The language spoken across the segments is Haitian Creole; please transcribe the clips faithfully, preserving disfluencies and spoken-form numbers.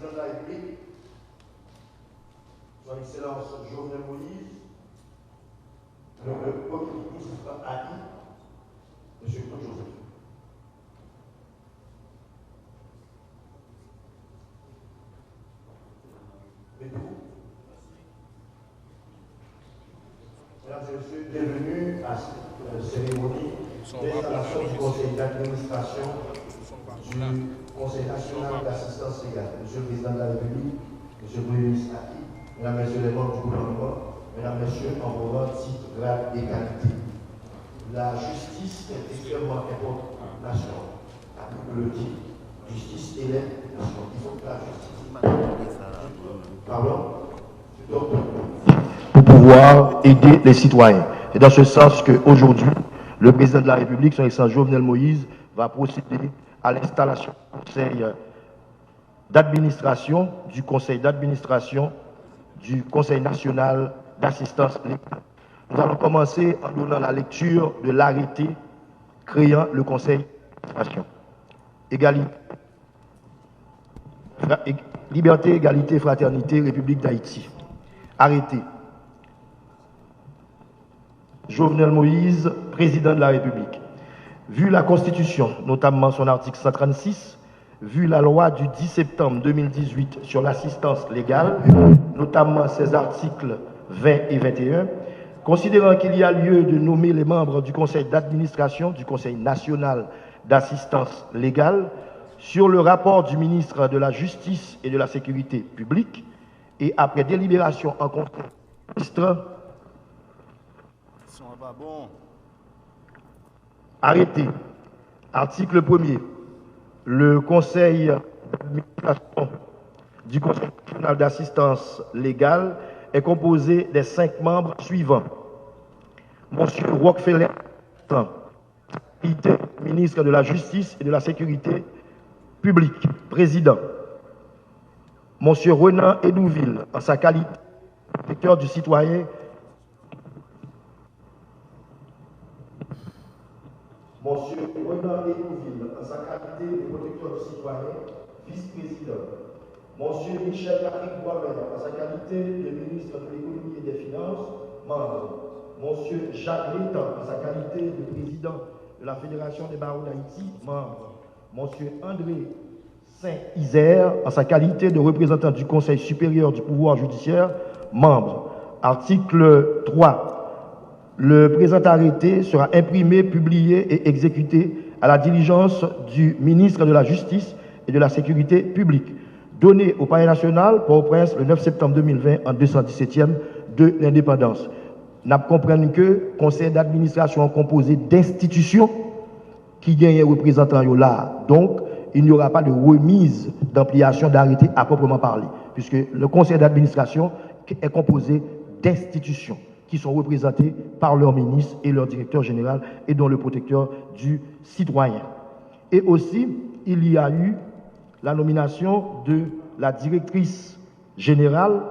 Président de la République, Son Excellence Jovenel Moïse, le Premier ministre haï, Monsieur Claude Joseph. Mettez-vous. Mesdames et Messieurs, bienvenue à cette euh, cérémonie d'installation du Conseil d'administration du Conseil national d'assistance légale. Monsieur le Président de la République, Monsieur le Premier ministre acquis, Mesdames, Messieurs les membres du gouvernement, Mesdames, Messieurs, en vos rangs, titres, grades et qualités. La justice est extrêmement importante pour une nation. Article dix, justice élève une nation. Il faut que la justice. Pardon? Pour pouvoir aider les citoyens. C'est dans ce sens qu'aujourd'hui, le président de la République, son Excellence Jovenel Moïse, va procéder à l'installation du Conseil d'administration, du Conseil d'administration du Conseil national d'assistance légale. Nous allons commencer en donnant la lecture de l'arrêté créant le Conseil d'administration. Égalité, fra- ég- liberté, égalité, fraternité, République d'Haïti. Arrêté. Jovenel Moïse, président de la République. Vu la Constitution, notamment son article cent trente-six, vu la loi du dix septembre deux mille dix-huit sur l'assistance légale, notamment ses articles vingt et vingt et un, considérant qu'il y a lieu de nommer les membres du conseil d'administration du Conseil national d'assistance légale, sur le rapport du ministre de la Justice et de la Sécurité publique, et après délibération en conseil des ministres, Son an pa bon. Arrêté. Article premier. Le Conseil d'administration du Conseil national d'assistance légale est composé des cinq membres suivants. Monsieur Rockefeller, ministre de la Justice et de la Sécurité publique, président. Monsieur Renan Hédouville, en sa qualité de protecteur du citoyen, Monsieur Renan Hédouville, en sa qualité de protecteur du citoyen, vice-président. Monsieur Michel Patrick Boisvert, en sa qualité de ministre de l'Économie et des Finances, membre. Monsieur Jacques Létan, en sa qualité de président de la Fédération des barreaux d'Haïti, membre. Monsieur André Saint-Isère, en sa qualité de représentant du Conseil supérieur du pouvoir judiciaire, membre. Article trois. Le présent arrêté sera imprimé, publié et exécuté à la diligence du ministre de la Justice et de la Sécurité publique. Donné au Palais national, Port-au-Prince, le neuf septembre deux mille vingt, an deux cent dix-septième de l'indépendance. N ap konprann ke konsèy d'administrasyon an konpoze denstitisyon ki genyen reprezantan yo la a. Donc, il n'y aura pas de remise d'ampliation d'arrêté à proprement parler, puisque le conseil d'administration est composé d'institutions qui sont représentées par leur ministre et leur directeur général et dont le protecteur du citoyen. Et aussi, il y a eu la nomination de la directrice générale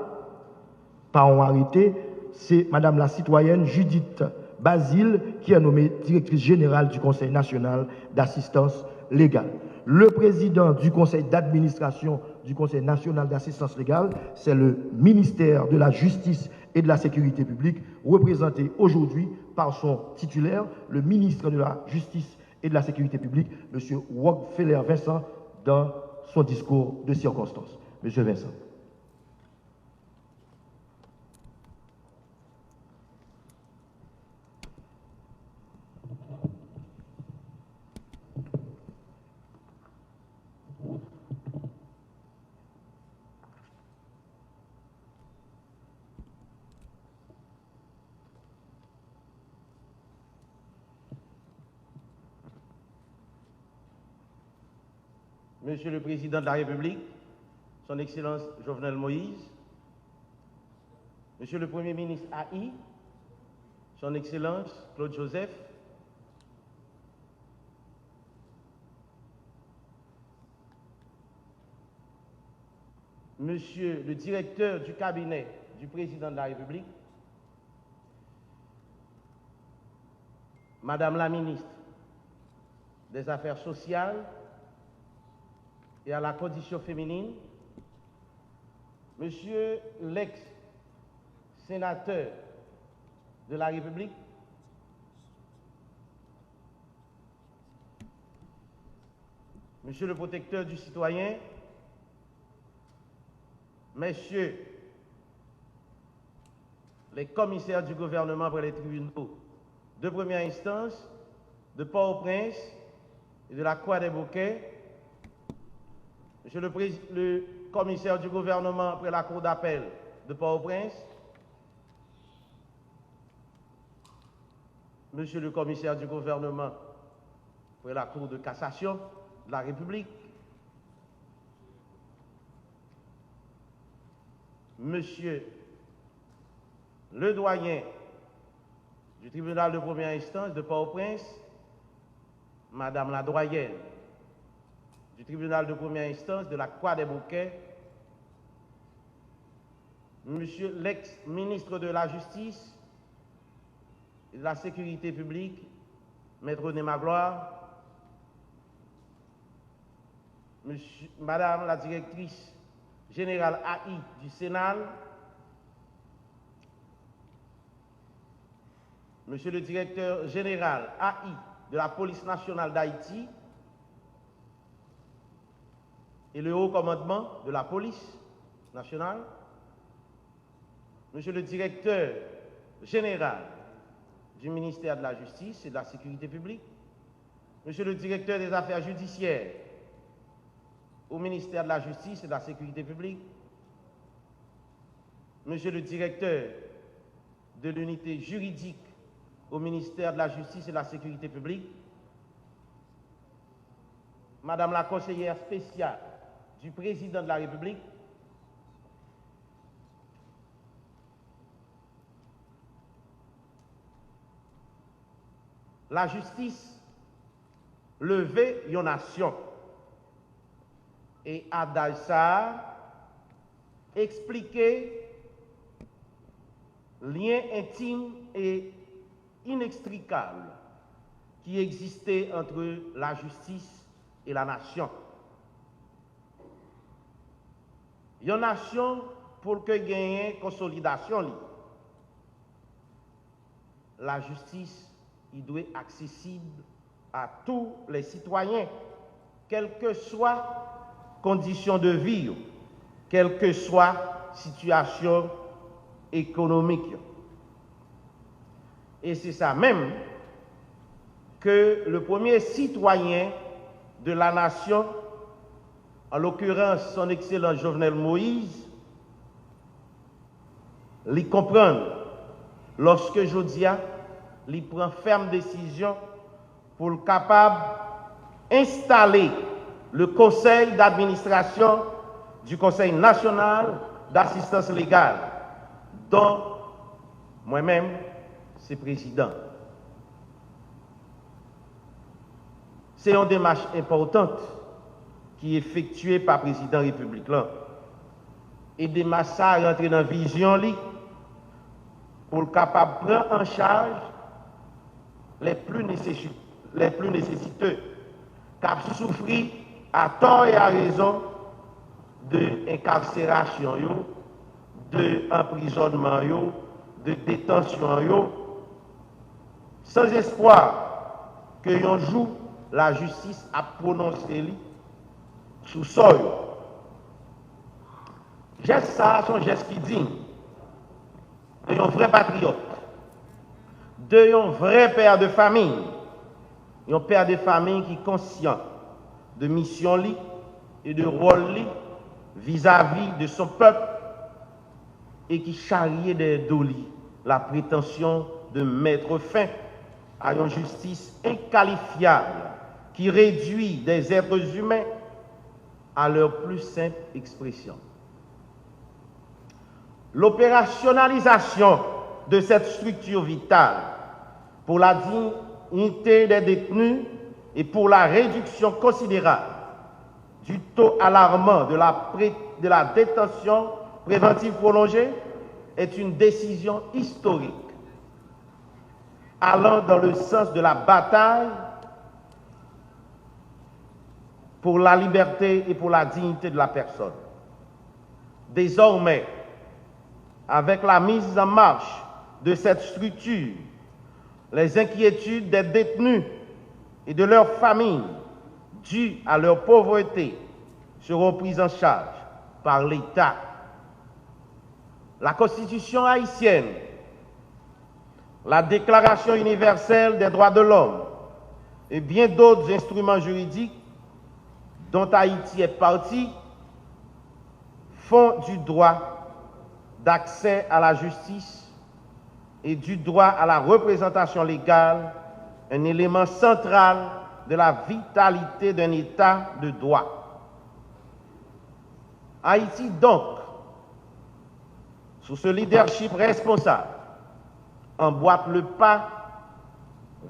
par un arrêté, c'est Madame la citoyenne Judith Bazile qui est nommée directrice générale du Conseil national d'assistance légale. Le président du conseil d'administration du Conseil national d'assistance légale, c'est le ministère de la Justice et de la Sécurité publique, représenté aujourd'hui par son titulaire, le ministre de la Justice et de la Sécurité publique, Monsieur Rockefeller Vincent, dans son discours de circonstance. Monsieur Vincent. Monsieur le Président de la République, Son Excellence Jovenel Moïse, Monsieur le Premier ministre haï, Son Excellence Claude Joseph, Monsieur le directeur du cabinet du président de la République, Madame la ministre des Affaires sociales et à la condition féminine, Monsieur l'ex-sénateur de la République, Monsieur le protecteur du citoyen, Messieurs les commissaires du gouvernement près les tribunaux de première instance de Port-au-Prince et de la Croix des Bouquets, Monsieur le, pré- le commissaire du gouvernement près la Cour d'appel de Port-au-Prince, Monsieur le commissaire du gouvernement près la Cour de cassation de la République, Monsieur le doyen du tribunal de première instance de Port-au-Prince, Madame la doyenne du tribunal de première instance de la Croix des Bouquets, Monsieur l'ex-ministre de la Justice et de la Sécurité publique, Maître René Magloire, Monsieur- Madame la directrice générale A I du CENAL, Monsieur le directeur général A I de la Police nationale d'Haïti et le haut commandement de la Police nationale, Monsieur le directeur général du ministère de la Justice et de la Sécurité publique, Monsieur le directeur des affaires judiciaires au ministère de la Justice et de la Sécurité publique, Monsieur le directeur de l'unité juridique au ministère de la Justice et de la Sécurité publique, Madame la conseillère spéciale du président de la République, lajistis leve yon nasyon. E adaj sa a eksplike lyen entim e inekstrikab ki egziste ant lajistis e lanasyon. Yon nasyon, pou l ke genyen konsolidasyon li, lajistis, li dwe aksesib a tou lè sitwayen, kèlkeswa kondisyon de vi yo, kèlkeswa sitiyasyon ekonomik yo. E se sa menm ke le premye sitwayen de la nasyon, en l'occurrence son excellence Jovenel Moïse, li konprann lòske jodi a li pran fèm desizyon pou l kapab enstale le conseil d'administration du Conseil national d'assistance légale, dont mwen menm se prezidan. Se yon demach enpòtan ki efektye pa prezidan repiblik lan. E demach sa a rantre nan vizyon li pou l kapab pran an chaj les plus nécessi- les plus nécessiteux, k ap soufri atò e arezon de enkarserasyon yo, de anprizònman yo, de detansyon yo, san espwa ke yon jou lajistis ap pwononse li sou sò yo. Jès sa a se yon jès ki diy de yon vrè patriyòt, de yon vrè pè de fanmi, yon pè de fanmi ki konsyan de misyon li e de wòl li vizavi de son pèp e ki charye dèyè do li la prétention de mettre fin à une justice inqualifiable qui réduit des êtres humains à leur plus simple expression. L'opérationnalisation de cette structure vitale pour la dignité des détenus et pour la réduction considérable du taux alarmant de la, pré- de la détention préventive prolongée est une décision historique allant dans le sens de la bataille pour la liberté et pour la dignité de la personne. Désormais, avec la mise en marche de cette structure, les inquiétudes des détenus et de leurs familles dues à leur pauvreté seront prises en charge par l'État. La Constitution haïtienne, la Déclaration universelle des droits de l'homme et bien d'autres instruments juridiques dont Haïti est partie font du droit d'accès à la justice et du droit à la représentation légale un élément central de la vitalité d'un État de droit. Haïti donc, sous ce leadership responsable, emboîte le pas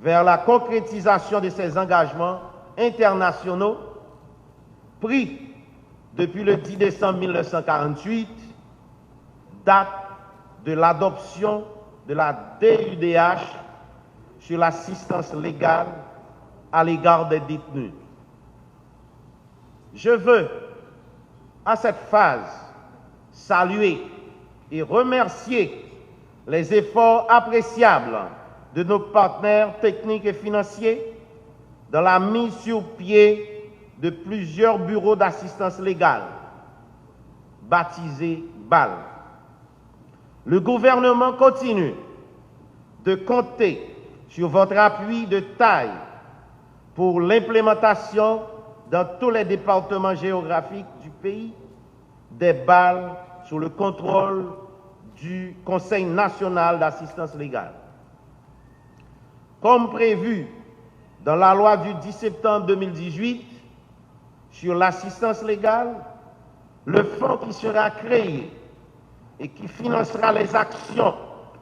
vers la concrétisation de ses engagements internationaux pris depuis le dix décembre mille neuf cent quarante-huit, date de l'adoption de la D U D H sur l'assistance légale à l'égard des détenus. Je veux, à cette phase, saluer et remercier les efforts appréciables de nos partenaires techniques et financiers dans la mise sur pied de plusieurs bureaux d'assistance légale, baptisés BAL. Le gouvernement continue de compter sur votre appui de taille pour l'implémentation dans tous les départements géographiques du pays des BAL sous le contrôle du Conseil national d'assistance légale. Comme prévu dans la loi du dix septembre deux mille dix-huit sur l'assistance légale, le fonds qui sera créé et qui financera les actions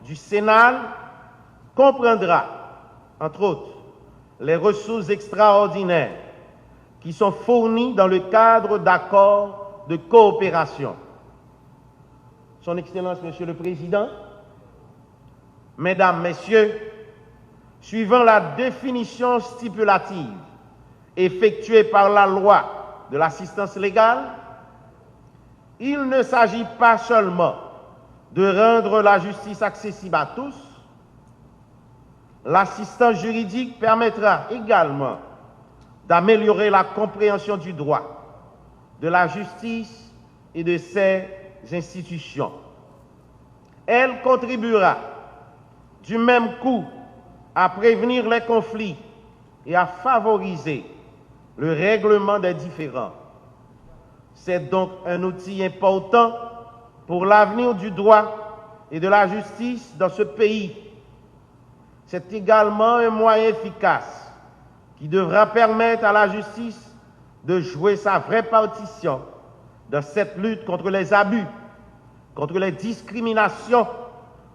du CENAL comprendra, entre autres, les ressources extraordinaires qui sont fournies dans le cadre d'accords de coopération. Son Excellence, Monsieur le Président, Mesdames, Messieurs, suivant la définition stipulative effectuée par la loi de l'assistance légale, il ne s'agit pas seulement de rendre la justice accessible à tous, l'assistance juridique permettra également d'améliorer la compréhension du droit, de la justice et de ses institutions. Elle contribuera du même coup à prévenir les conflits et à favoriser le règlement des différends. C'est donc un outil important pour l'avenir du droit et de la justice dans ce pays. C'est également un moyen efficace qui devra permettre à la justice de jouer sa vraie partition dans cette lutte contre les abus, contre les discriminations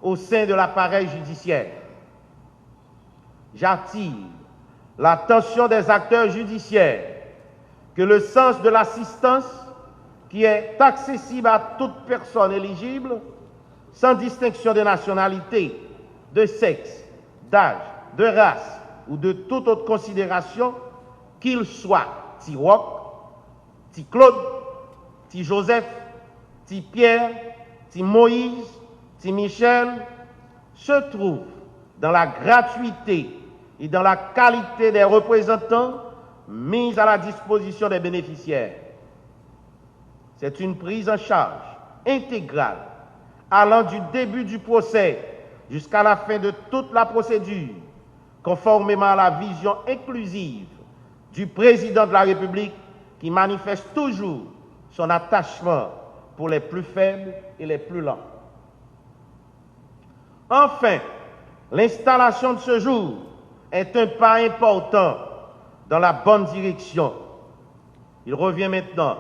au sein de l'appareil judiciaire. J'attire l'attention des acteurs judiciaires que le sens de l'assistance, qui est accessible à toute personne éligible, sans distinction de nationalité, de sexe, d'âge, de race ou de toute autre considération, qu'il soit Ti Rock, Ti Claude, Ti Joseph, Ti Pierre, Ti Moïse, Ti Michel, se trouve dans la gratuité et dans la qualité des représentants mis à la disposition des bénéficiaires. C'est une prise en charge intégrale allant du début du procès jusqu'à la fin de toute la procédure, conformément à la vision inclusive du Président de la République qui manifeste toujours son attachement pour les plus faibles et les plus lents. Enfin, l'installation de ce jour est un pas important dans la bonne direction. Il revient maintenant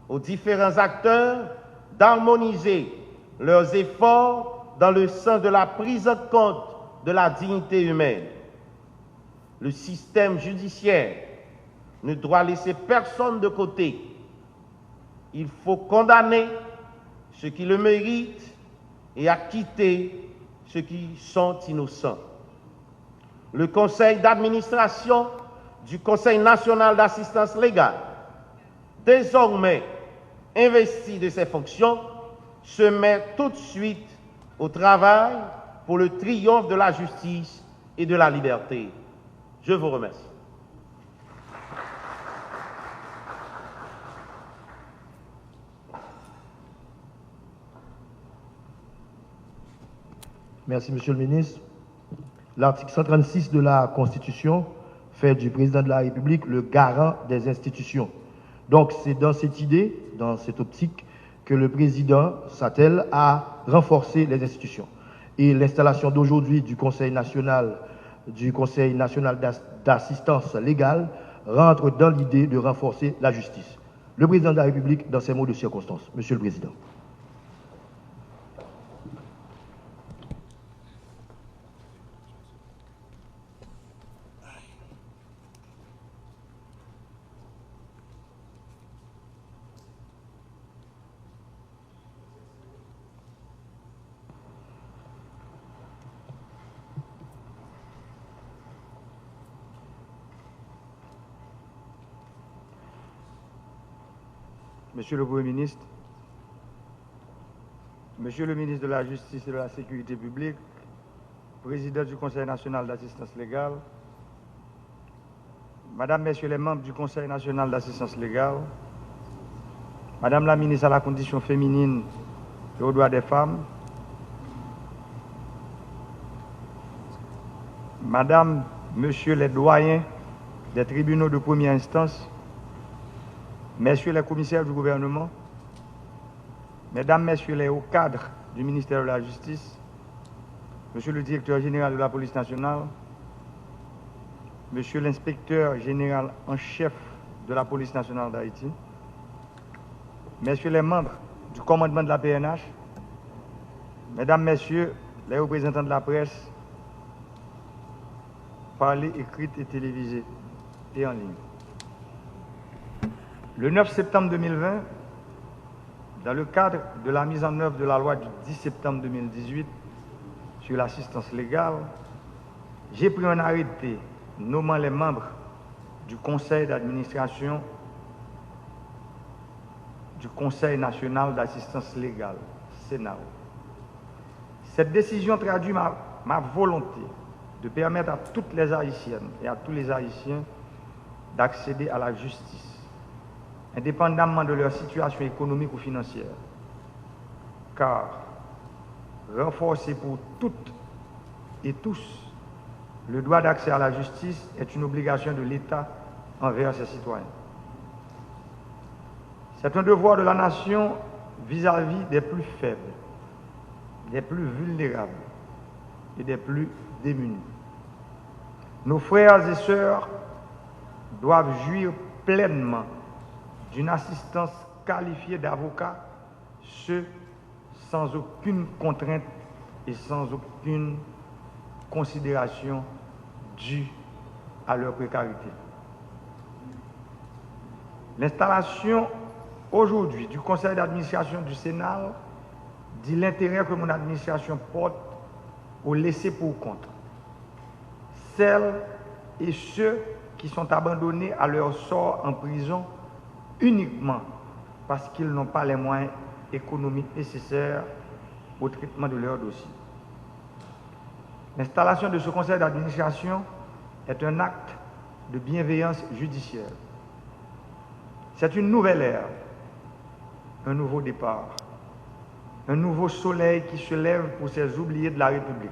aux différents acteurs d'harmoniser leurs efforts dans le sens de la prise en compte de la dignité humaine. Le système judiciaire ne doit laisser personne de côté. Il faut condamner ceux qui le méritent et acquitter ceux qui sont innocents. Le conseil d'administration du Conseil national d'assistance légale, désormais, investi de ses fonctions, se met tout de suite au travail pour le triomphe de la justice et de la liberté. Je vous remercie. Merci, Monsieur le Ministre. L'article cent trente-six de la Constitution fait du président de la République le garant des institutions. Donc, c'est dans cette idée, dans cette optique, que le président Sattel a renforcé les institutions. Et l'installation d'aujourd'hui du Conseil national, du Conseil national d'as- d'assistance légale rentre dans l'idée de renforcer la justice. Le président de la République, dans ces mots de circonstance. Monsieur le Président. Monsieur le Premier ministre, Monsieur le ministre de la Justice et de la Sécurité publique, Président du Conseil national d'assistance légale, Madame, Messieurs les membres du Conseil national d'assistance légale, Madame la ministre à la condition féminine et aux droits des femmes, Madame, Messieurs les doyens des tribunaux de première instance, Messieurs les commissaires du gouvernement, Mesdames, Messieurs les hauts cadres du ministère de la Justice, Monsieur le Directeur général de la Police nationale, Monsieur l'Inspecteur général en chef de la Police nationale d'Haïti, Messieurs les membres du commandement de la P N H, Mesdames, Messieurs les représentants de la presse, parlée écrite et télévisée et en ligne. Le neuf septembre deux mille vingt, dans le cadre de la mise en œuvre de la loi du dix septembre deux mille dix-huit sur l'assistance légale, j'ai pris un arrêté nommant les membres du conseil d'administration du Conseil national d'assistance légale, CENAL. Cette décision traduit ma, ma volonté de permettre à toutes les Haïtiennes et à tous les Haïtiens d'accéder à la justice, indépendamment de leur situation économique ou financière. Car renforcer pour toutes et tous le droit d'accès à la justice est une obligation de l'État envers ses citoyens. C'est un devoir de la nation vis-à-vis des plus faibles, des plus vulnérables et des plus démunis. Nos frères et sœurs doivent jouir pleinement d'une assistance qualifiée d'avocats, ce sans aucune contrainte et sans aucune considération due à leur précarité. L'installation aujourd'hui du conseil d'administration du CENAL dit l'intérêt que mon administration porte aux laissés pour compte, celles et ceux qui sont abandonnés à leur sort en prison uniquement parce qu'ils n'ont pas les moyens économiques nécessaires au traitement de leur dossier. L'installation de ce conseil d'administration est un acte de bienveillance judiciaire. C'est une nouvelle ère, un nouveau départ, un nouveau soleil qui se lève pour ces oubliés de la République,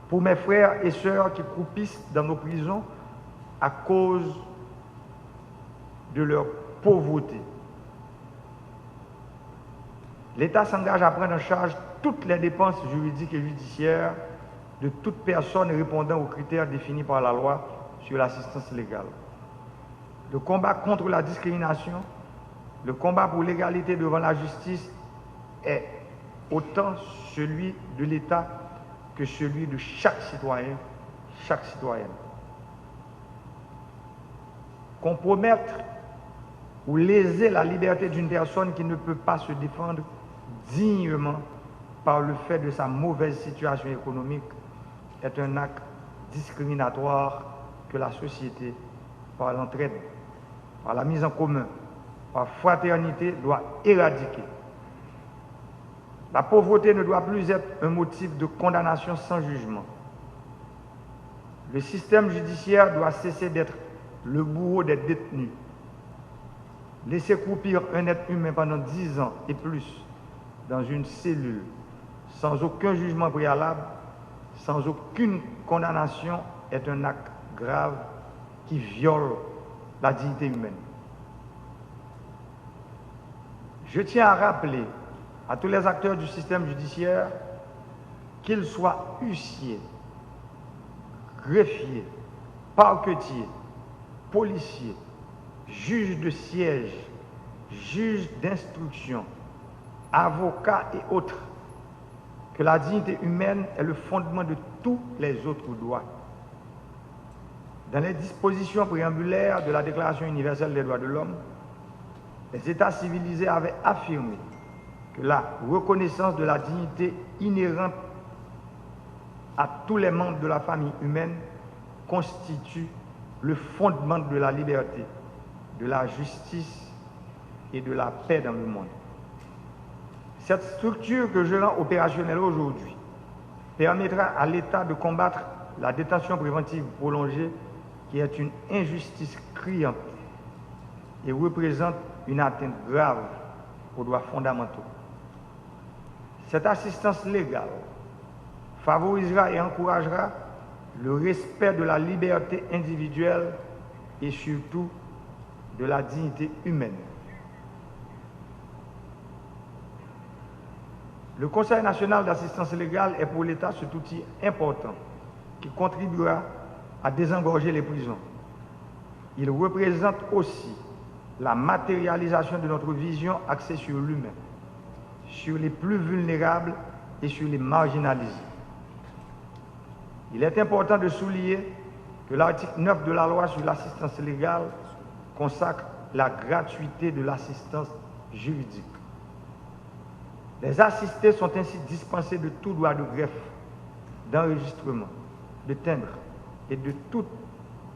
pour mes frères et sœurs qui croupissent dans nos prisons à cause de leur pauvreté. L'État s'engage à prendre en charge toutes les dépenses juridiques et judiciaires de toute personne répondant aux critères définis par la loi sur l'assistance légale. Le combat contre la discrimination, le combat pour l'égalité devant la justice est autant celui de l'État que celui de chaque citoyen, chaque citoyenne. Compromettre ou léser la liberté d'une personne qui ne peut pas se défendre dignement par le fait de sa mauvaise situation économique est un acte discriminatoire que la société, par l'entraide, par la mise en commun, La fraternité doit éradiquer. La pauvreté ne doit plus être un motif de condamnation sans jugement. Le système judiciaire doit cesser d'être le bourreau des détenus. Laisser croupir un être humain pendant dix ans et plus dans une cellule sans aucun jugement préalable, sans aucune condamnation, est un acte grave qui viole la dignité humaine. Je tiens à rappeler à tous les acteurs du système judiciaire, qu'ils soient huissiers, greffiers, parquetiers, policiers, juges de siège, juges d'instruction, avocats et autres, que la dignité humaine est le fondement de tous les autres droits. Dans les dispositions préambulaires de la Déclaration universelle des droits de l'homme, les États civilisés avaient affirmé que la reconnaissance de la dignité inhérente à tous les membres de la famille humaine constitue le fondement de la liberté, de la justice et de la paix dans le monde. Cette structure que je rends opérationnelle aujourd'hui permettra à l'État de combattre la détention préventive prolongée, qui est une injustice criante et représente une atteinte grave aux droits fondamentaux. Cette assistance légale favorisera et encouragera le respect de la liberté individuelle et surtout de la dignité humaine. Le Conseil national d'assistance légale est pour l'État cet outil important qui contribuera à désengorger les prisons. Il représente aussi la matérialisation de notre vision axée sur l'humain, sur les plus vulnérables et sur les marginalisés. Il est important de souligner que l'article neuf de la loi sur l'assistance légale consacre la gratuité de l'assistance juridique. Les assistés sont ainsi dispensés de tout droit de greffe, d'enregistrement, de timbre et de tout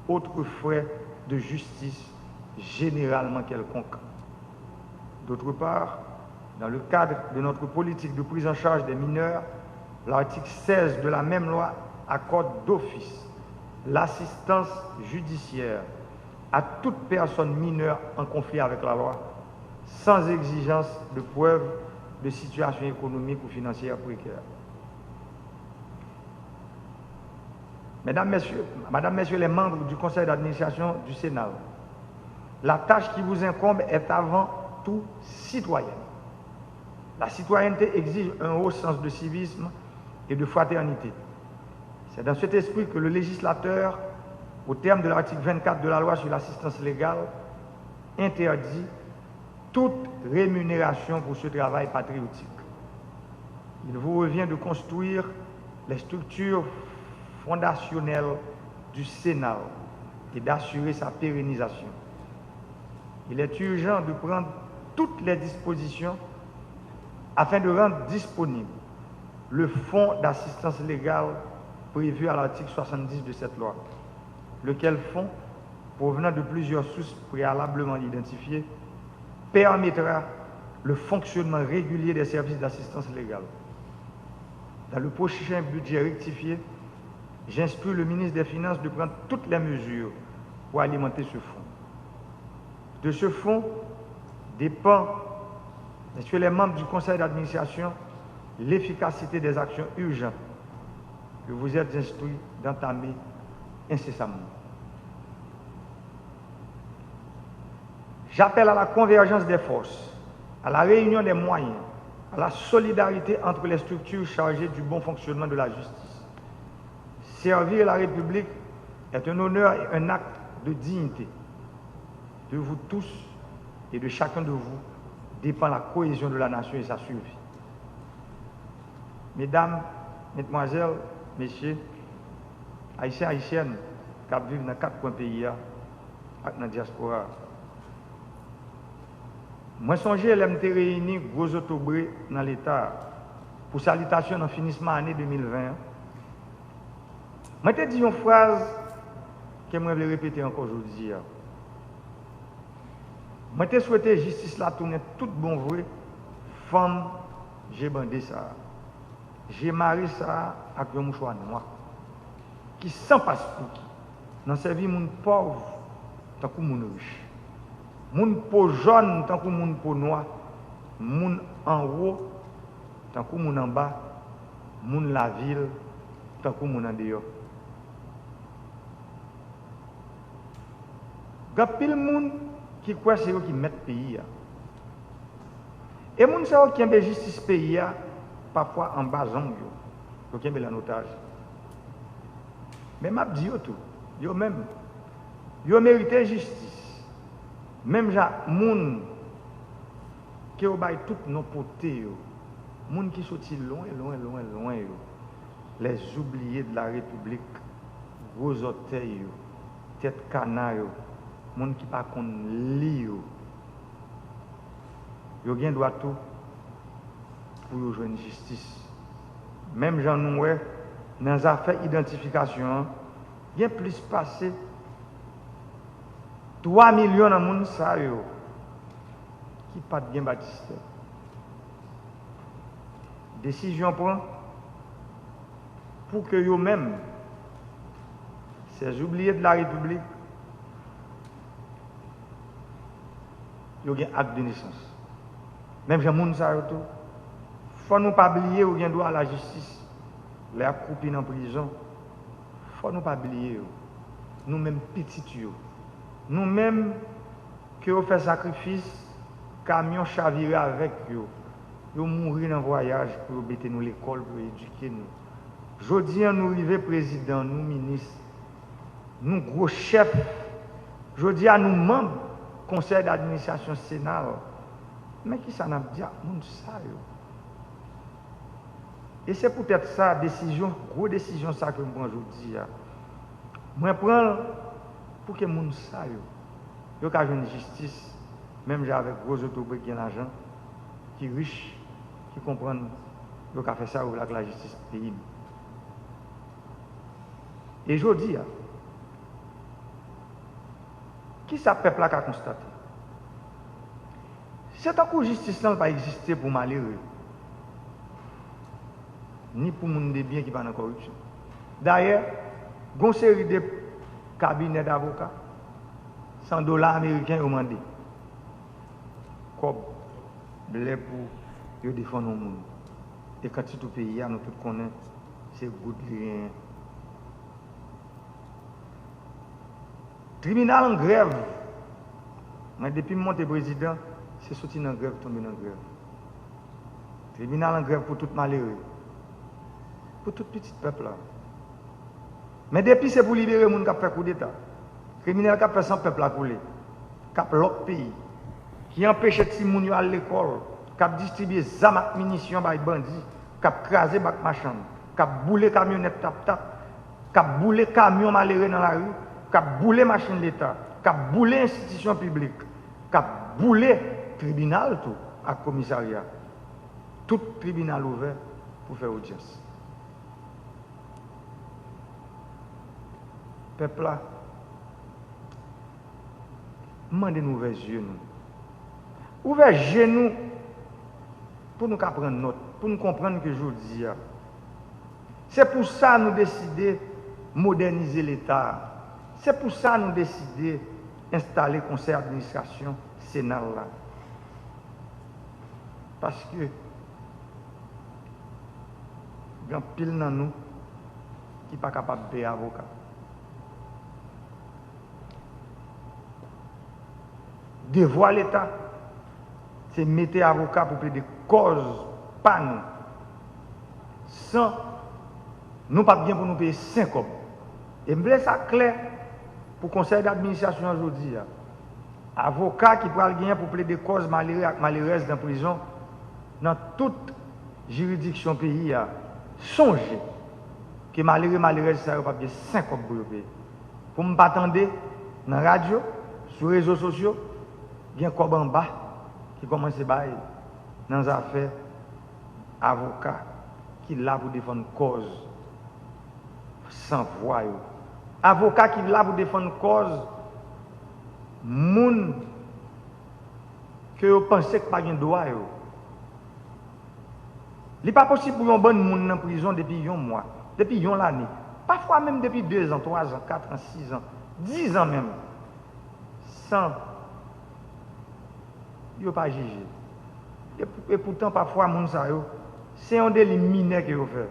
autre frais de justice généralement quelconque. D'autre part, dans le cadre de notre politique de prise en charge des mineurs, l'article seize de la même loi accorde d'office l'assistance judiciaire à toute personne mineure en conflit avec la loi, sans exigence de preuve de situation économique ou financière précaire. Mesdames, Messieurs, Madame, Messieurs les membres du conseil d'administration du Sénat, la tâche qui vous incombe est avant tout citoyenne. La citoyenneté exige un haut sens de civisme et de fraternité. C'est dans cet esprit que le législateur, au terme de l'article vingt-quatre de la loi sur l'assistance légale, interdit toute rémunération pour ce travail patriotique. Il vous revient de construire les structures fondationnelles du Sénat et d'assurer sa pérennisation. Il est urgent de prendre toutes les dispositions afin de rendre disponible le fonds d'assistance légale prévu à l'article soixante-dix de cette loi, lequel fonds, provenant de plusieurs sources préalablement identifiées, permettra le fonctionnement régulier des services d'assistance légale. Dans le prochain budget rectifié, j'instruis le ministre des Finances de prendre toutes les mesures pour alimenter ce fonds. De ce fonds dépend, Messieurs les membres du conseil d'administration, l'efficacité des actions urgentes que vous êtes instruits d'entamer incessamment. J'appelle à la convergence des forces, à la réunion des moyens, à la solidarité entre les structures chargées du bon fonctionnement de la justice. Servir la République est un honneur et un acte de dignité. De vous tous et de chacun de vous dépend la cohésion de la nation et sa survie. Medam, medmwazèl, mesye, Ayisyen, Ayisyèn k ap viv nan kat kwen peyi a ak nan dyaspora a. Mwen sonje lè m te reyini gwo zotobre nan Leta a pou salitasyon nan finisman ane de mil ven an. Mwen te di yon fraz ke mwen vle repete ankò jodi a. Mwen te swete jistis la tounen tout bon vre fanm je bande sa a, je mare sa a ak yon mouchwa nwa, ki san paspouki nan sèvi moun pòv tankou moun rich, moun po jòn tankou moun po nwa, moun anwo tankou moun anba, moun lavil tankou moun andeyò. Gen anpil moun ki kwè se yo ki mèt peyi a. E moun sa yo kenbe jistis peyi a pafwa anba zong yo. Yo kenbe l an otaj. Men m ap di yo tou, yo menm, yo merite jistis. Menm jan ak moun ke yo bay tout non pote yo, moun ki soti lwen, lwen, lwen, lwen yo, les oubliés de la République, gwo zòtèy yo, tèt kana yo, moun ki pa konn li yo, yo gen dwa tou pou yo jwenn jistis. Menm jan nou wè nan zafè idantifikasyon an, gen plis pase twa milyon nan moun sa yo ki pa t gen batistè. Desizyon pran pou ke yo menm, ces oubliés de la République, yo gen ak de nesans. Menm jan moun sa yo tou, fò nou pa bliye yo gen dwa a lajistis lè y ap kwoupi nan prizon. Fò nou pa bliye yo. Nou menm pitit yo. Nou menm ke yo fè sakrifis, kamyon chavire avèk yo. Yo mouri nan vwayaj pou yo mete nou lekòl, pou yo edike nou. Jodi a, nou rive prezidan, nou minis, nou gwo chèf. Jodi a, nou manm konsèy dadministrasyon Sena. Men kisa n ap di ak moun sa yo? E se poutèt sa, desizyon, gwo desizyon sa ke m pran jodi a, mwen pran l pou ke moun sa yo, yo ka jwenn jistis, menm jan avèk gwo zotobre ki gen lajan, ki rich, ki konprann yo ka fè sa yo vle ak lajistis peyi m. E jodi a, kisa pèp la ka konstate? Se tankou jistis lan pa egziste pou malere, ni pou moun de byen ki pa nan kòripsyon. Dayè, gon seri de kabinè davoka, san dola ameriken yo mande kòb lè pou yo defann yon moun. E kan titou peyi a, nou tout konnen se goud li genyen. Tribinal an grèv. Mwen, depi m monte prezidan, se soti nan grèv, tonbe nan grèv. Tribinal an grèv pou tout malere, pou tout pitit pèp la. Men depi se pou libere moun k ap fè koudeta, kriminèl k ap fè san pèp la koule, k ap lòk peyi, ki anpeche timoun yo al lekòl, k ap distribye zam ak minisyon bay bandi, k ap kraze bak machann, k ap boule kamyonèt tap-tap, k ap boule kamyon malere nan lari, k ap boule machin leta, k ap boule enstitisyon piblik, k ap boule tribinal tou ak komisarya. Tout tribinal ouvè pou fè odyans. Pèp la, m mande nou ouvè zye nou. Ouvè je nou pou nou ka pran nòt, pou nou konprann ke jodi a, se pou sa nou deside modènize Leta a. Se pou sa nou deside enstale konsèy administrasyon Sena la. Paske gen anpil nan nou ki pa kapab peye avoka. Devwa Leta, se mete avoka pou plede kòz pa nou, san nou p ap gen pou nou peye senk kòb. E m vle sa klè pou konsèy dadministrasyon an jodi a. Avoka ki pral genyen pou plede kòz malere ak malerèz nan prizon nan tout jiridiksyon peyi a, sonje ke malere, malerèz sa yo p ap gen senk kòb pou yo peye. Pou m pa tande nan radyo, sou rezo sosyo, gen kòb anba ki kòmanse bay nan zafè avoka ki la pou defann kòz san vwa yo. Avoka ki la pou defann kòz moun ke yo panse k pa gen dwa yo. Li pa posib pou yon bann moun nan prizon depi yon mwa, depi yon lane, pafwa menm depi dezan, twazan, katran, sizan, dizan menm, san yo pa jije. E, epoutan, pafwa, moun sa yo, se yon deli minè ke yo fè.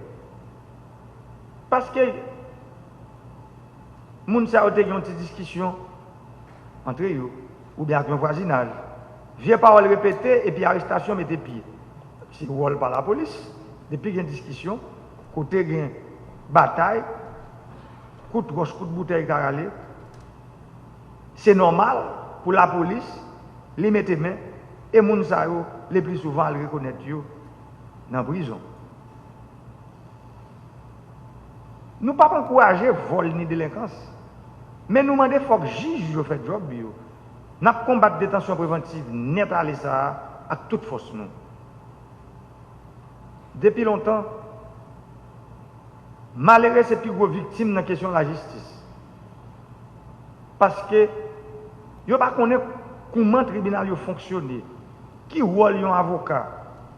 Paske moun sa yo te gen yon ti diskisyon antre yo, oubyen ak yon vwazinaj. Vye pawòl repete epi arestasyon mete pye. Se wòl pa lapolis. Depi gen diskisyon, kote gen batay, kout wòch, kout boutèy ka rale, se nòmal pou lapolis li mete men, e moun sa yo, le pli souvan, al rekonèt yo nan prizon. Nou p ap ankouraje vòl ni delenkans, men nou mande fòk jij yo fè djòb yo. N ap konbat detansyon prevantiv nèt ale sa a ak tout fòs nou. Depi lontan, malere se pi gwo viktim nan kesyon lajistis. Paske yo pa konnen kouman tribinal yo fonksyone, ki wòl yon avoka,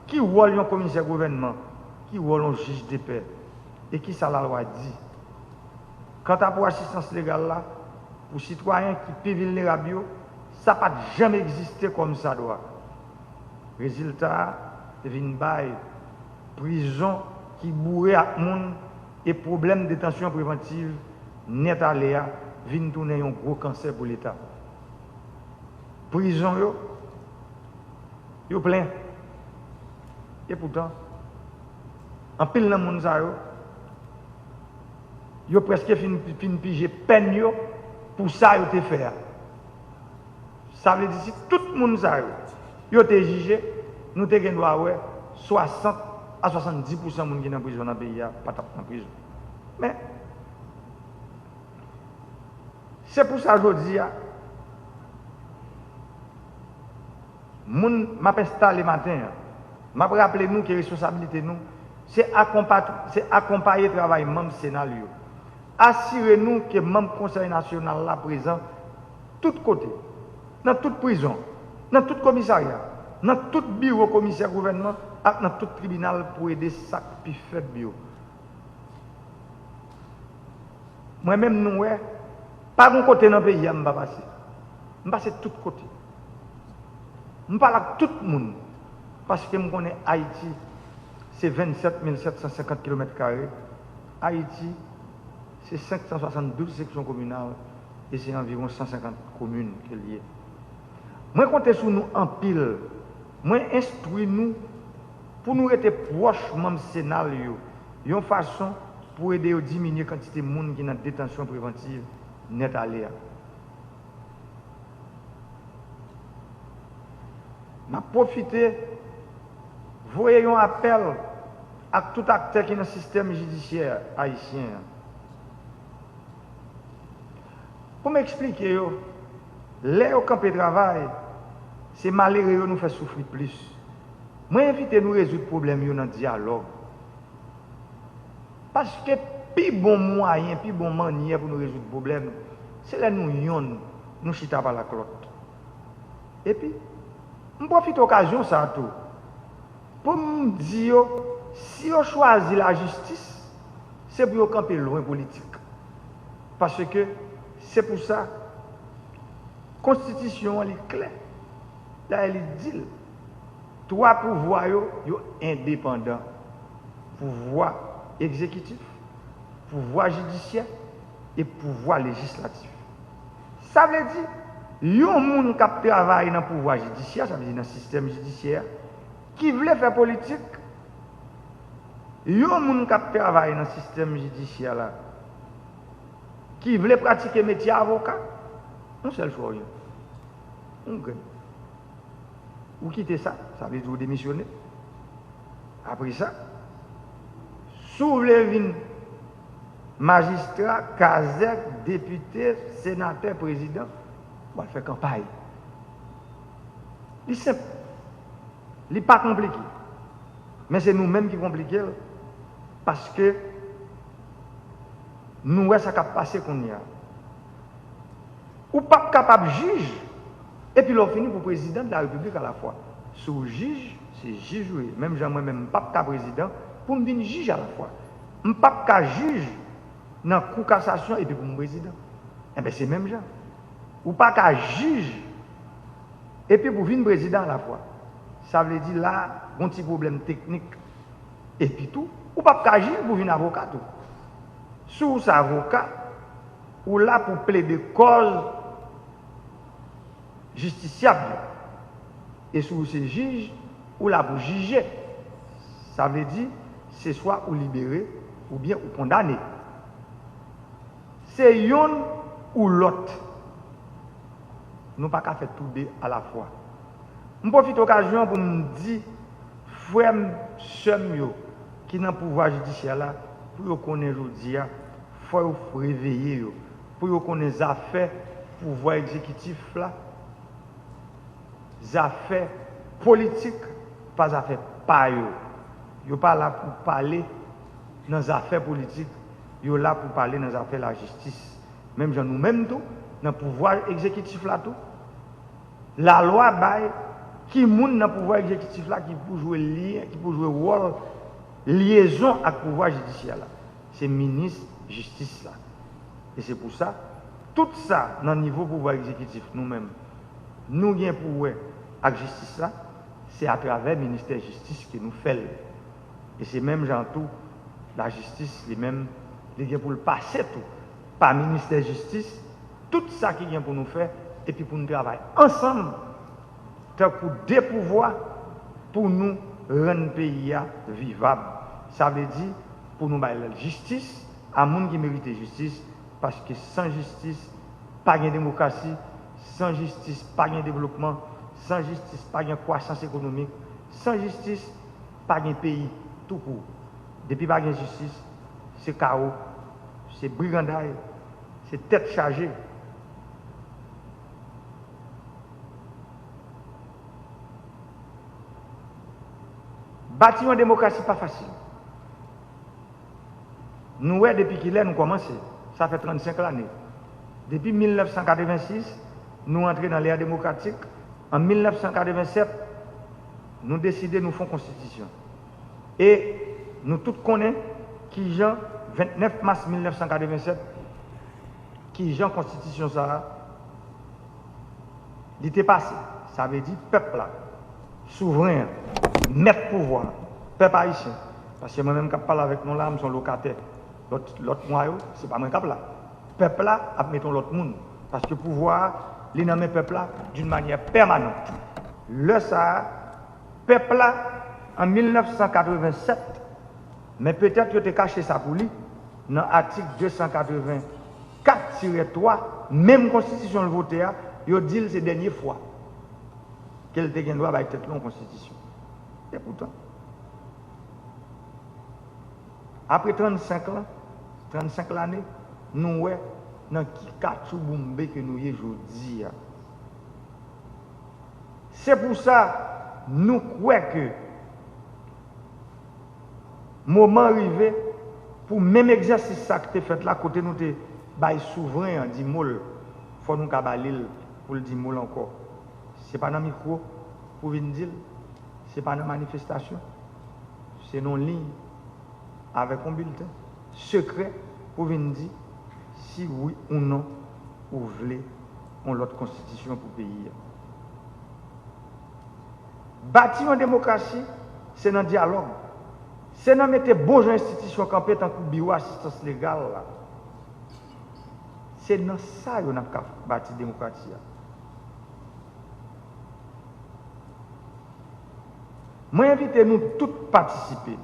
ki wòl yon komisè gouvènman, ki wòl yon jij depè, e ki sa lalwa di. Kanta pou asistans legal la, pou sitwayen ki pi vilnerab yo, sa pa t janm egziste kòmsadwa. Rezilta a te vin bay prizon ki boure ak moun e pwoblèm detansyon prevantiv nèt ale a vin tounen yon gwo kansè pou Leta. Prizon yo, yo plen. Epoutan, anpil nan moun sa yo, yo prèske fin, fin pije pèn yo pou sa yo te fè a. Sa vle di, si tout moun sa yo, yo te jije, nou te gen dwa wè swasant a swasanndis pousan moun ki nan prizon nan peyi a pa t ap nan prizon. Men, se pou sa jodi a, moun m ap enstale maten an, m ap raple nou ke responsablite nou, se akonpa-, se akonpaye travay manm Sena l yo. Asire nou ke manm Konsèy Nasyonal la prezan tout kote, nan tout prizon, nan tout komisarya, nan tout biwo komisè gouvènman ak nan tout tribinal pou ede sa k pi fèb yo. Mwen menm, nou wè, pa gen kote nan peyi a m pa pase. M pase tout kote. M pale ak tout moun, paske m konnen Ayiti se vennsèt mil sèt san senkant kilomèt kare. Ayiti se senk san swasanndouz seksyon kominal e se anviwon san senkant komin ke l ye. Mwen konte sou nou anpil. Mwen enstwi nou pou nou rete pwòch manm Sena l yo, yon fason pou ede yo diminye kantite moun ki nan detansyon prevantiv nèt ale a. M ap pwofite voye yon apèl ak tout aktè ki nan sistèm jidisyè ayisyen an. Pou m eksplike yo, lè yo kanpe travay, se malere yo nou fè soufri plis. Mwen envite nou rezoud pwoblèm yo nan dyalòg. Paske pi bon mwayen, pi bon mannyè pou nou rezoud pwoblèm, se lè nou yonn, nou chita pale ak lòt. Epi, m pwofite okazyon sa a tou pou m di yo, si yo chwazi lajistis, se pou yo kanpe lwen politik. Paske se pou sa, konstitisyon an li klè. Dayè li di l, twa pouvwa yo, yo endepandan. Pouvwa egzekitif, pouvwa jidisyè e pouvwa lejislatif. Sa vle di, yon moun k ap travay nan pouvwa jidisyè, sa vle di nan sistèm jidisyè a, ki vle fè politik, yon moun k ap travay nan sistèm jidisyè la, ki vle pratike metye avoka, yon sèl chwa w gen. Yon grenn. Ou kite sa, sa vle di ou demisyone. Apre sa, si w vle vin majistra, kazèk, depite, senatè, prezidan, w al fè kanpay. Li senp. Li pa konplike. Men se nou menm ki konplike l, paske nou wè sa k ap pase kounye a. Ou p ap kapab jij Epi lè w fini pou prezidan de la repiblik alafwa. Si w jij, se jij ou ye. Menm jan mwen menm, m p ap ka prezidan pou m vin jij alafwa. M p ap ka jij nan kou kasasyon epi pou m prezidan. Enben, se menm jan. Ou pa ka jij epi pou vin prezidan alafwa. Sa vle di la, gon ti pwoblèm teknik. Epi tou, ou p ap ka jij pou vin avoka tou. Si w se avoka, ou la pou plede kòz jistisyab yo. E si w se jij, ou la pou jije. Sa vle di, se swa ou libere oubyen ou kondane. Se yonn ou lòt. Nou pa ka fè tou de alafwa. M pwofite okazyon an pou m di frè m, sè m yo ki nan pouvwa jidisyè la, pou yo konnen jodi a, fò yo reveye yo, pou yo konnen zafè pouvwa egzekitif la, zafè politik pa zafè pa yo. Yo pa la pou pale nan zafè politik, yo la pou pale nan zafè lajistis. Menm jan nou menm tou, nan pouvwa egzekitif la tou, lalwa bay ki moun nan pouvwa egzekitif la ki pou jwe lyen, ki pou jwe wòl lyezon ak pouvwa jidisyè la. Se minis jistis la. E se pou sa, tout sa nan nivo pouvwa egzekitif nou menm, nou gen pou wè ak jistis la, se atravè ministè jistis ke nou fè l. E se menm jan tou, lajistis li menm, li gen pou l pase tou pa ministè jistis, tout sa ki gen pou nou fè, epi pou nou travay ansanm tankou de pouvwa pou nou rann peyi a vivab. Sa vle di pou nou bay jistis a moun ki merite jistis, paske san jistis, pa gen demokrasi, san jistis, pa gen devlopman, san jistis, pa gen kwasans ekonomik, san jistis, pa gen peyi toukout. Depi pa gen jistis, se kawo, se briganday, se tèt chaje. Bati yon demokrasi pa fasil. Nou wè depi kilè nou kòmanse. Sa fè trannsenk lane. Depi mil nèf san katrevensis, nou antre nan lè demokratik. An mil nèf san katrevensèt, nou deside nou fè yon konstitisyon. E nou tout konnen kijan, vennèf mas mil nèf san katrevensèt, kijan konstitisyon sa a li te pase. Sa vle di pèp la, souvren an, mèt pouvwa a, pèp ayisyen. Paske mwen menm k ap pale avèk nou la, m se yon lokatè. Lòt, lòt mwa yo, se pa mwen k ap la. Pèp la ap mete yon lòt moun. Paske pouvwa a, li nan men pèp la, d'une manière permanente. Lè sa a, pèp la, an mil nèf san katrevennsèt, men petèt yo te kache sa pou li, nan atik de san katrevenkat tirè twa, menm konstitisyon l vote a, yo di l se dènye fwa ke l te gen dwa bay tèt li yon konstitisyon. Epoutan, apre trannsenk lan, trannsenk lane, nou wè nan ki katchouboumbe ke nou ye jodi a. Se pou sa, nou kwè ke moman rive pou menm egzèsis sa k te fèt la, kote nou te bay souvren an di mo l, fò nou ka ba li l pou l di mo l ankò. Se pa nan mikwo pou vin di l, se pa nan manifestasyon, se nan yon liy avèk yon bilten sekrè pou vin di si wi ou non ou vle yon lòt konstitisyon pou peyi a. Bati yon demokrasi, se nan dyalòg. Se nan mete bon jan enstitisyon kanpe tankou biwo asistans legal la. Se nan sa yo n ap ka bati demokrasi a. Mwen envite nou tout patisipe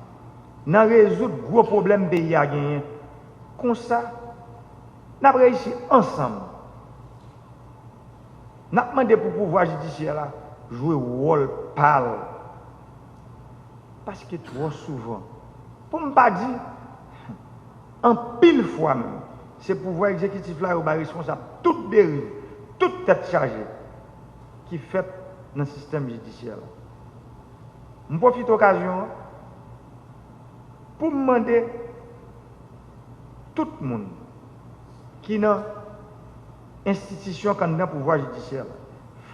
nan rezoud gwo pwoblèm peyi a genyen. Konsa, n ap reyisi ansanm. N ap mande pou pouvwa jidisyè la jwe wòl pa l. Paske twò souvan, pou m pa di anpil fwa menm, se pouvwa egzekitif la yo bay responsab tout deriv, tout tèt chaje ki fèt nan sistèm jidisyè la. M pwofite okazyon an pou m mande tout moun ki nan enstitisyon k anndan pouvwa jidisyè la,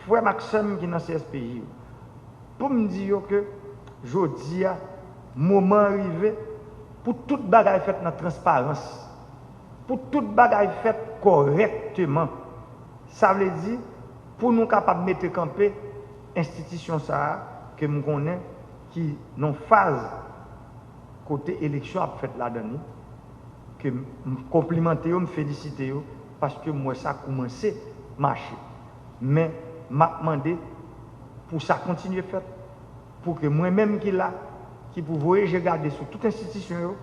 Frè m ak sè m ki nan C S P J yo, pou m di yo ke jodi a, moman an rive pou tout bagay fèt nan transparans, pou tout bagay fèt kòrèkteman. Sa vle di, pou nou kapab mete kanpe enstitisyon sa a ke m konnen ki nan faz kote eleksyon ap fèt ladan li, ke m konplimante yo, m felisite yo, paske m wè sa koumanse mache. Men, m ap mande pou sa kontinye fèt, pou ke mwen menm ki la, ki pou voye je gade sou tout enstitisyon yo,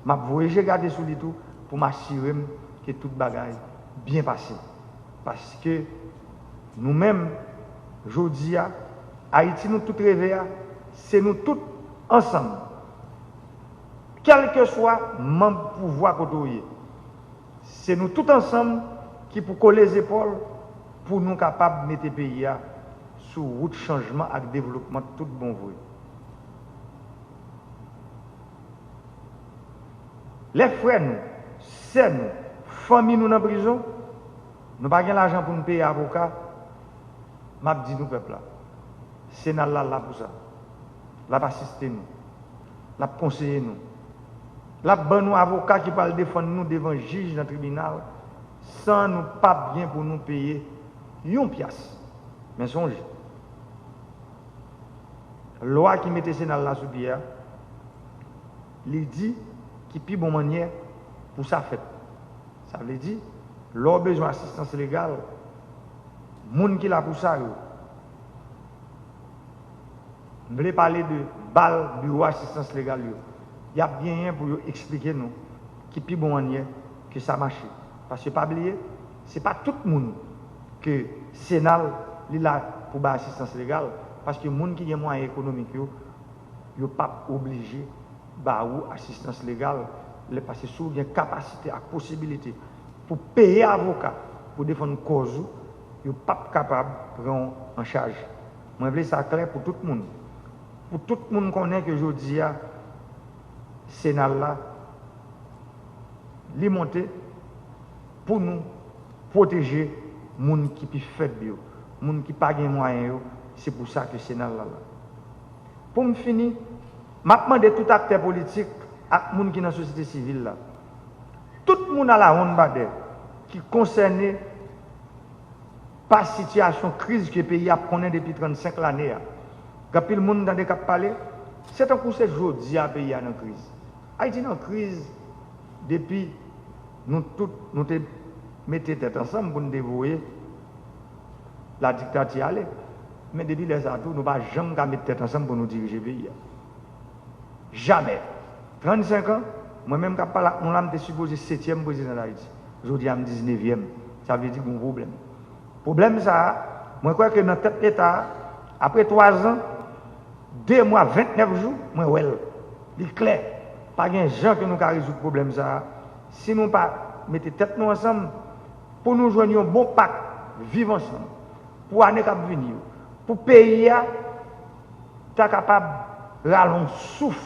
m ap voye je gade sou li tou, pou m asire m ke tout bagay byen pase. Paske nou menm, jodi a, Ayiti nou tout reve a, se nou tout ansanm. Kèlkeswa manm pouvwa kote w ye, se nou tout ansanm ki pou kole zepòl pou nou kapab mete peyi a sou wout chanjman ak devlopman tout bon vre. Lè frè nou, sè nou, fanmi nou nan prizon, nou pa gen lajan pou n peye avoka, m ap di nou pèp la, Senal la la pou sa. L ap asiste nou. L ap konseye nou. L ap ban nou avoka ki pral defann nou devan jij nan tribinal san nou p ap gen pou nou peye yon pyas. Men sonje, lwa ki mete Senal la sou pye a, li di ki pi bon mannyè pou sa fèt. Sa vle di, lè w bezwen asistans legal, moun ki la pou sa yo, m vle pale de bal biwo asistans legal yo, y ap genyen pou yo eksplike nou ki pi bon mannyè ke sa mache. Paske pa bliye, se pa tout moun ke Senal li la pou bay asistans legal, paske moun ki gen mwayen ekonomik yo, yo p ap oblije ba ou asistans legal, lè paske si w gen kapasite ak posibilite pou peye avoka pou defann kòz ou, yo p ap kapab pran w an chaj. Mwen vle sa klè pou tout moun. Pou tout moun konnen ke jodi a, Senal la, li monte pou nou pwoteje moun ki pi fèb yo, moun ki pa gen mwayen yo, se pou sa ke Senal la la. Pou m fini, m ap mande tout aktè politik ak moun ki nan sosyete sivil la, tout moun alawonnbadè ki konsène pa sitiyasyon kriz ke peyi a ap konnen depi trannsenk lane a. Gen anpil moun tande k ap pale, se tankou se jodi a peyi a nan kriz. Ayiti nan kriz depi nou tout nou te mete tèt ansanm pou n te voye ladiktati ale. Men depi lè sa a tou, nou pa janm ka met tèt ansanm pou nou dirije peyi a. Jamè. Trannsenk an, mwen menm k ap pale ak nou la, m te sipoze setyèm prezidan Dayiti. Jodi a, m diznevyèm. Sa vle di gen yon pwoblèm. Pwoblèm sa a, mwen kwè ke nan tèt Leta a, apre twa zan, de mwa, ventnèf jou, mwen wè l. Li klè. Pa gen jan ke nou ka rezoud pwoblèm sa a si nou pa mete tèt nou ansanm pou nou jwenn yon bon pak viv ansanm pou ane k ap vini yo, pou peyi a ta kapab rale yon souf,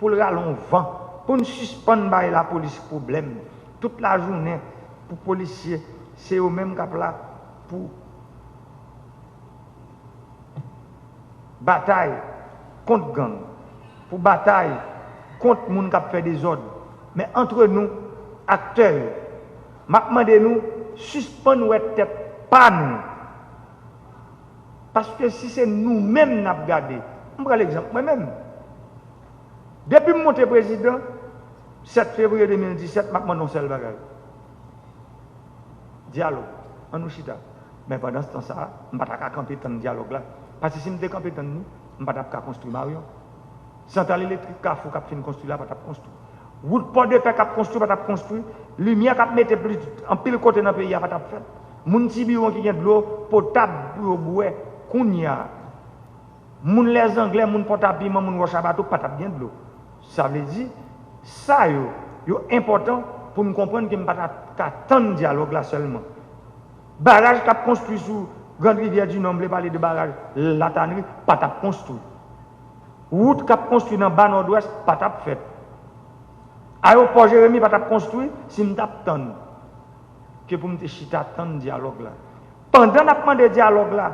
pou l rale yon van, pou n sispann bay lapolis pwoblèm tout lajounen, pou polisye, se yo menm k ap la pou batay kont gang, pou batay kont moun k ap fè dezòd. Men antre nou, aktè yo, m ap mande nou sispann wè tèt pa nou. Paske si se nou menm n ap gade, m pran egzanp mwen menm. Depi m monte prezidan, sèt fevriye de mil disèt, m ap mande yon sèl bagay. Dyalòg. Ann nou chita. Men pandan se tan sa a, m pa ta ka kanpe tann dyalòg la. Paske si m te kanpe tann li, m pa t ap ka konstwi Maryon. Santral elektrik Kafou k ap fin konstwi la pa t ap konstwi. Wout Pòdepè k ap konstwi pa t ap konstwi. Limyè k ap mete plis anpil kote nan peyi a pa t ap fèt. Moun Tibiwon ki gen dlo potab pou yo bwè kounye a. Moun Lèzanglè, moun Pòtapiman, moun Wòchabato pa t ap gen dlo. Sa vle di, sa yo, yo enpòtan pou n konprann ke m pa t ap ka tann dyalòg la sèlman. Baraj k ap konstwi sou Grand Rivière du Nord, m vle pale de baraj Latanri, pa t ap konstwi. Wout k ap konstwi nan Ba Nòdwès pa t ap fèt. Ayewopò Jeremi pa t ap konstwi si m t ap tann ke pou m te chita tann dyalòg la. Pandan n ap mande dyalòg la,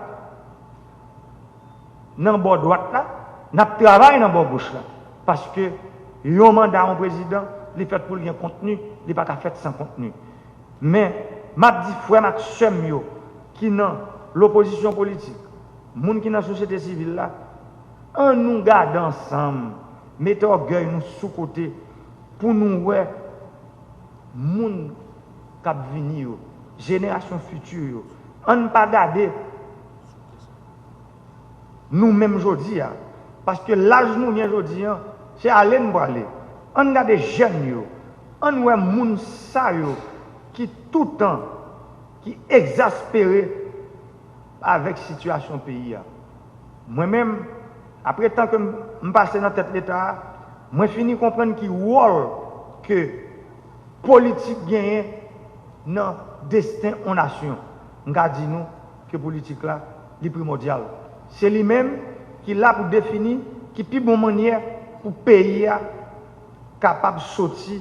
nan bò dwat la, n ap travay nan bò goch la. Paske yon manda yon prezidan, li fèt pou l gen kontni, li pa ka fèt san kontni. Men, m ap di frè m ak sè m yo ki nan lopozisyon politik, moun ki nan sosyete sivil la, ann nou gade ansanm, mete ògèy nou sou kote pou nou wè moun k ap vini yo, jenerasyon fiti yo. Ann pa gade nou menm jodi a. Paske laj nou gen jodi a, se ale n prale. Ann gade jèn yo. Ann wè moun sa yo ki toutan, ki egzaspere avèk sitiyasyon peyi a. Mwen menm, apre tan ke m, m pase nan tèt Leta a, mwen fini konprann ki wòl ke politik genyen nan desten yon nasyon. M ka di nou ke politik la, li primòdyal. Se li menm ki la pou defini ki pi bon mannyè pou peyi a kapab soti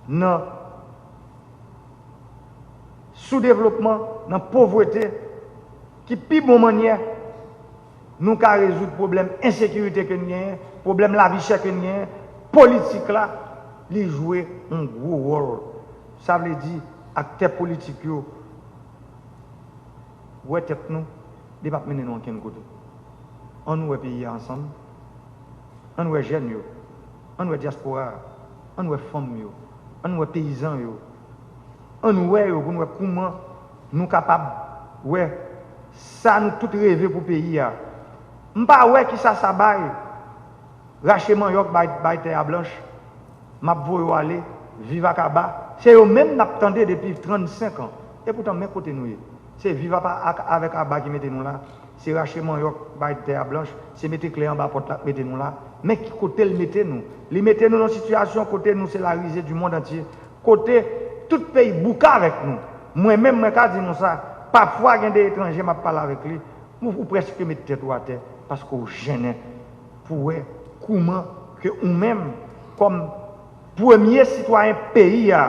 nan soudevlopman, nan povrete, ki pi bon mannyè nou ka rezoud pwoblèm ensekirite ke n genyen, pwoblèm lavi chè ke n genyen, politik la, li jwe yon gwo wòl. Sa vle di, aktè politik yo, wè tèt nou, li p ap mennen nou ankenn kote. Ann wè peyi a ansanm. Ann wè jèn yo. Ann wè dyaspora a. Ann wè fanm yo. Ann wè peyizan yo. Ann wè yo pou n wè kouman nou kapab wè sa nou tout reve pou peyi a. M pa wè kisa sa bay. Rache manyòk bay, bay tè a blanch. M ap voye w ale. Viv ak aba. Se yo menm n ap tande depi trannsenk an. Epoutan, men kote nou ye. Se viv apa ak, avèk aba ki mete nou la. Se rache manyòk bay tè a blanch. Se mete kle anba pòt la k mete nou la. Men ki kote l mete nou. Li mete nou nan sitiyasyon kote nou se la risée du monde entier. Kote tout peyi bouke avèk nou. Mwen menm, mwen ka di nou sa. Pafwa, gen de etranje m ap pale avèk li. Ou, ou prèske met tèt ou atè paske w jennen pou wè kouman ke ou menm, kòm premye sitwayen peyi a,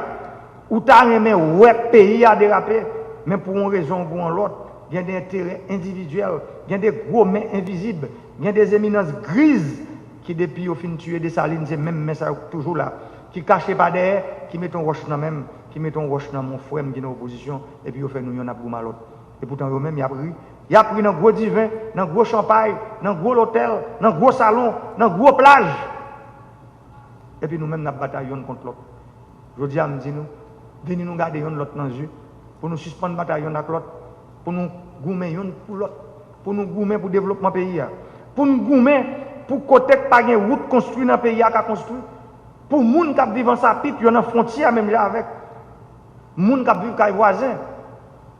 ou ta renmen wè peyi a derape, men pou yon rezon ou pou yon lòt, gen de enterè endividyèl, gen de gwo men envizib, gen de eminans griz ki depi yo fin tiye Desalin, se menm men sa yo k toujou la, ki kache pa dèyè, ki mete yon wòch nan men m, ki mete yon wòch nan men yon frè m ki nan opozisyon, epi yo fè nou yonn ap goumen a lòt. Epoutan yo menm, y ap ri. Y ap ri nan gwo diven, nan gwo chanpay, nan gwo lotèl, nan gwo salon, nan gwo plaj. Epi nou menm, n ap batay yonn kont lòt. Jodi a, m di nou, vini nou gade yonn lòt nan zye, pou nou sispann batay yonn ak lòt, pou nou goumen yonn pou lòt, pou nou goumen pou devlopman peyi a, pou n goumen pou kote k pa gen wout konstwi nan peyi a ka konstwi, pou moun k ap viv an sapit yo nan fwontyè menm jan avèk moun k ap viv kay vwazen.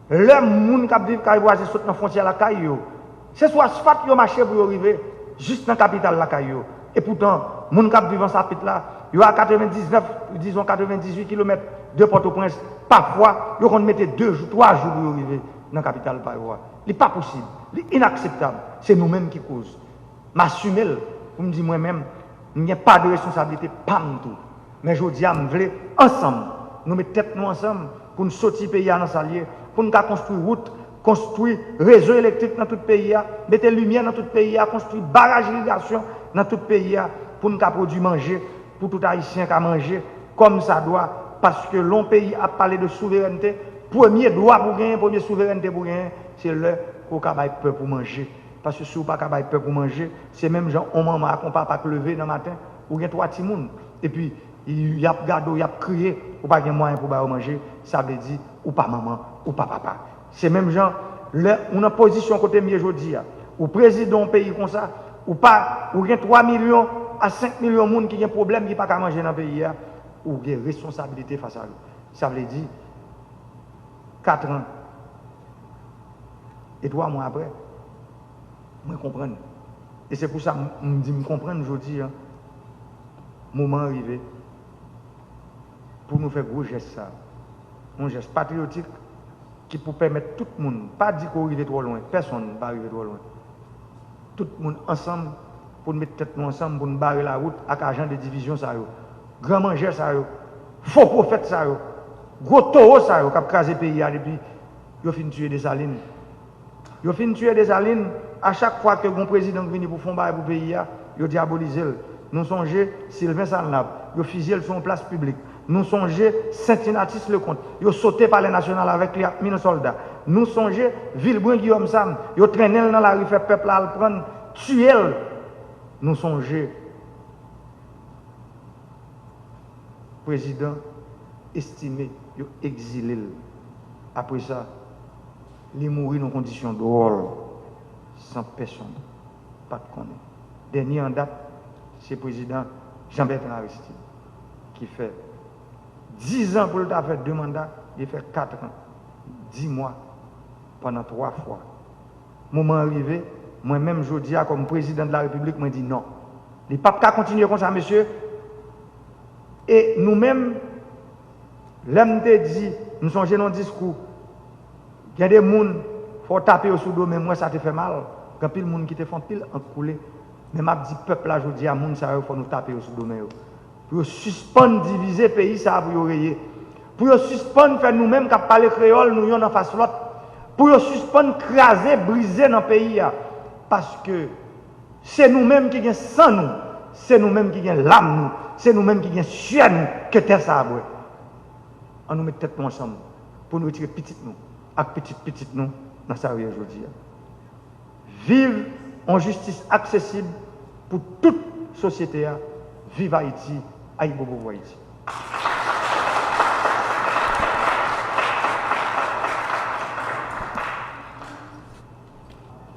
Lè moun k ap viv kay vwazen sot nan fwontyè lakay yo, se sou asfalt yo mache pou yo rive jis nan kapital lakay yo. Epoutan, moun k ap viv an sapit la, yo a katrevendiznèf, dizon katrevendizuit kilomèt de Pòtoprens, pafwa, yo konn mete de jou, twa jou pou yo rive nan kapital pa yo a. Li pa posib, li inakseptab. Se nou menm ki koz. M asime l pou m di mwen menm, m gen pa de responsablite pa m tou. Men jodi a, m vle, ansanm, nou met tèt nou ansanm pou n soti peyi a nan sa l ye, pou n ka konstwi wout, konstwi rezo elektrik nan tout peyi a, mete limyè nan tout peyi a, konstwi baraj irigasyon nan tout peyi a, pou n ka pwodui manje, pou tout Ayisyen ka manje kòmsadwa, paske lè yon peyi ap pale de souverènte, premye dwa pou genyen, premye souverènte pou genyen, se lè ke w ka bay pèp ou manje. Paske si w pa ka bay pèp ou manje, se menm jan yon manman ak yon papa k leve nan maten, ou gen twa timoun, epi y ap gade w, y ap kriye, ou pa gen mwayen pou ba yo manje, sa vle di ou pa manman, ou pa papa. Se menm jan, lè ou nan pozisyon kote m ye jodi a, ou prezidan yon peyi konsa, ou pa, ou gen twa milyon a senk milyon moun ki gen pwoblèm, ki pa ka manje nan peyi a, ou gen responsabilite fas a yo. Sa vle di, kat an e twa mwa apre, mwen konprann. E se pou sa m, m di m konprann jodi a, moman an rive pou nou fè gwo jès sa. Yon jès patriyotik ki pou pèmèt tout moun, pa di ke w rive twò lwen, pèsonn pa rive twò lwen. Tout moun ansanm pou n met tèt nou ansanm pou n bare lawout ak ajan de divizyon sa yo. Gran manjè sa yo, fo pwofèt sa yo, gwo towo sa yo k ap kraze peyi a depi yo fin tiye Desalin. Yo fin tiye Desalin, A chak fwa ke gon prezidan k vini pou fè yon bagay pou peyi a, yo dyabolize l. Nou sonje Sylvain Salnave, yo fizye l sou yon plas piblik. Nou sonje Saint-Ignatius Leconte, yo sote Palè Nasyonal avèk li ak mil sòlda. Nou sonje Vilbrun Guillaume Sam, yo trennen l nan lari, fè pèp la al pran l, tiye l. Nou sonje prezidan Estimé, yo egzile l. Apre sa, li mouri nan kondisyon dwòl, san pèsonn pa t konnen. Dènye an dat, se prezidan Jean Bertrand Aristide, ki fè diz an pou l ta fè de manda, li fè kat an, dis mwa, pandan twa fwa. Moman an rive, mwen menm jodi a kòm prezidan de la repiblik, mwen di non. Li p ap ka kontinye konsa, mesye. E nou menm, lè m te di, m sonje nan diskou, gen de moun, fò w tape yo sou do, men m wè sa te fè mal. Gen anpil moun ki te fè anpil ank koule. Men m ap di pèp la jodi a, moun sa yo, fò nou tape yo sou do men yo. Pou yo sispann divize peyi sa a pou yo reye. Pou yo sispann fè nou menm k ap pale kreyòl, nou yonn anfas lòt. Pou yo sispann kraze, brize nan peyi a. Paske se nou menm ki gen san nou, se nou menm ki gen lam nou, se nou menm ki gen syè nou ke tè sa a bwè. An nou met tèt nou ansanm pou nou retire pitit nou ak pitit pitit nou nan sa yo ye jodi a. Viv yon jistis aksesib pou tout sosyete a. Viv Ayiti. Ayibobo pou Ayiti.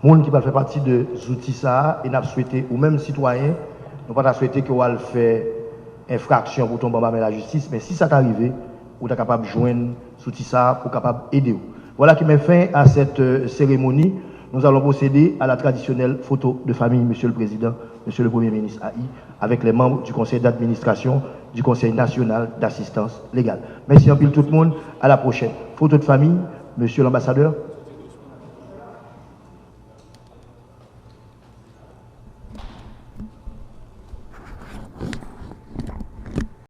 Moun ki pral fè pati de zouti sa a, e n ap swete, ou menm sitwayen, nou pa ta swete ke w al fè enfraksyon pou w tonbe anba men lajistis, men si sa ta rive, ou ta kapab jwenn zouti sa a pou kapab ede w. Voilà qui met fin à cette euh, cérémonie. Nous allons procéder à la traditionnelle photo de famille, Monsieur le Président, Monsieur le Premier ministre A I, avec les membres du Conseil d'administration du Conseil national d'assistance légale. Mèsi anpil tout moun. À la prochaine. Photo de famille, Monsieur l'ambassadeur.